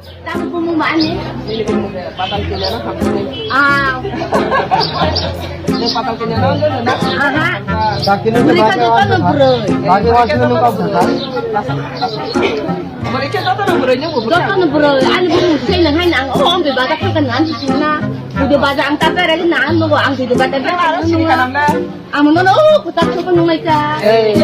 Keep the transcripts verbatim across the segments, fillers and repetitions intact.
Tamo bumung ba ani? Ini bumung ba, patal kenya na hamni. Ah. Ini patal kenya na, na, na. Aha. Sakino buri ka joto no buroi. Sakino joto no buroi. Joto no buroi. Ani bumung sei na hai nang. Oh, ambe baja ka kan nan sina. Udah baja ang tata rali nang no ang udah baja ka kan no. Amo no no kutak ko no mai ka. Eh.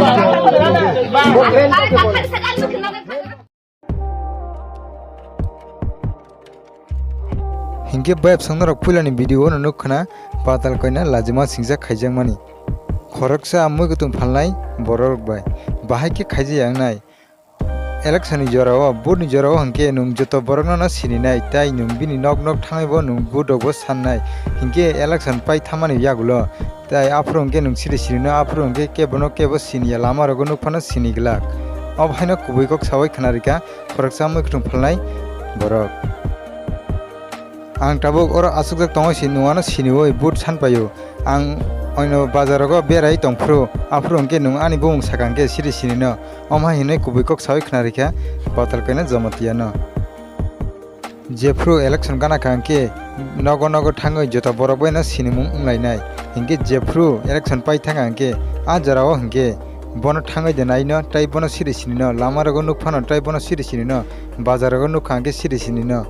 Hinkhe bayapsong norok puilani video o no nuk khna patal koina lajima singjak khaijakmani. Khoroksa mui kutung phalnai borok bai. Bahai khe khaijak yangnai. Election ni jora o, vote ni jora o hinkhe nwng joto borok no no sininai, tai nwng bini nok nok thangwi bo nwng vote rok bo sannai. Hinkhe election pai thamani yagulo. Tai aphuru hwnkhe nwng siri sinino, aphuru hwnkhe kebono kebo siniya, lama rogo nukphano sini glak. Obo haino kubui kok sawi khna rikha, khoroksa mui kutung phalnai borok. Ang tabuk oro aswkjak tongwi si nwng ano siniwi vote san paio. Ang oino bazar rogo berai tongphuru, aphuru hwnkhe nwng ani bumung saka hwnkhe siri sinino. Omo hai hinwi kubui kok sawi khna rikha, patal koina Jamatia no. Jephru election gana kha hwnkhe nogo nogo thangwi joto borok bai no sinimung wnglainai. Hinkhe jephru election pai thangkha hwnkhe a jorao hwnkhe bono thangwi de naino, tai bono siri sinino, lama rogo nukphano tai bono siri sinino, bazar rogo nukha hwnkhe siri sinino.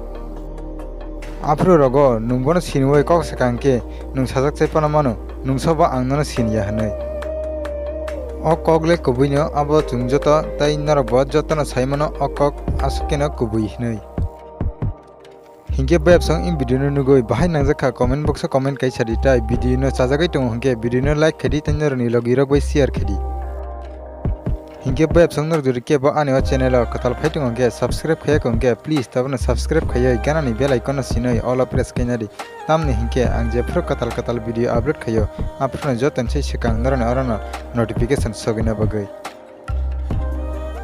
Aphuru rogo nwng bono siniwi kok sakha hwnkhe nwng sajak chai phano mano, nwng sobo ang nono siniya hwnwi. O kok le kubui no, abo chwng joto tai norok bo jotono sai mano o kok aswk khe no kubui hwnwi. Hinkhe bayapsong in video no nugwi bahai nangjak kha, comment box o comment kaisa di, tai video no chajagwi tongo hinkhe video no like khaidi, tei norokni logi rok bai share khaidi. Hinkhe bayapsong norok jodi kebo ani o channel o kwtal phai tongo hinkhe subscribe khaiya kho hinkhe please tabukno subscribe khaiwi ganani bell icon no sinwi all o press khaina di. Tamni hinkhe ang jephru kwtal kwtal video upload khaio, aphuru no joto ni sai swkang norokni oro no notification sogwina bagwi.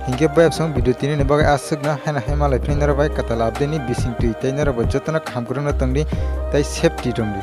Hinkhe bayapsong video tini ni bagwi aswkno haino hai malai philai norok bai kwtal update ni bising twi tei norok bo jotono kaham kwrwngno tongdi tei safety tongdi.